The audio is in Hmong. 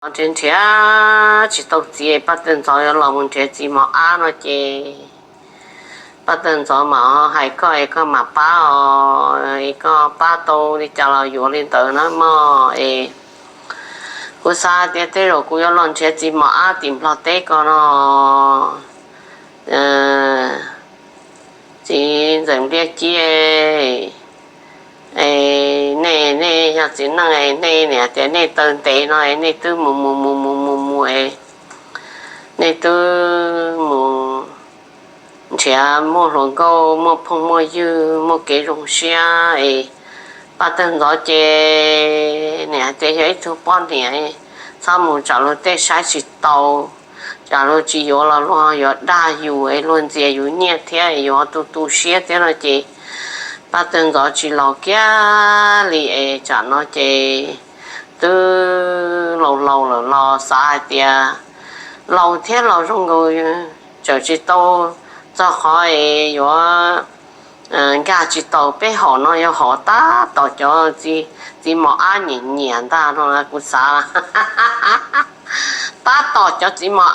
Nrhiav nrhiav tsis tau txiv, Paj Tawg Ntxov yuav los mus nrhiav txiv mos ab no ces Paj Tawg Ntxov mam hais koj es koj mam pab os, es koj pab tau li cas los yuav li ntawd na mog. Es kuv xav tias tej zaum kuv yuav los nrhiav txiv mos ab tim Nplog teb ko no, txiv ntxawm Npliaj Ci, es nej, nej yog txiv neej es nej niam tias nej taw ntev no es nej twb mus mus mus mus mus mus es nej twb mus nrhiav muaj hluas nkauj, muaj phooj muaj ywg, muaj kev zoo siab es Paj Tawg Ntxov ces niam hais tias yog ib tug poj niam, txhob mus tsam luag tej saib tsis tau, tsam luag tsis yuav los luag yuav dag yus es luag ntxias yus nyiaj thiab yuav tu tu siab thiab no ces Paj Tawg Ntxov tsis laus kiag li es tsam no ces twb laus laus lawm los xav hais tias laus thiab laus zoo nkaus, tseem tsis tau txog qhov es yuav nkag tsis taus peb hom no, yog hom tab tom cov txiv mos ab nyiam nyiam ntag no kuv xav. Tab tom cov txiv mos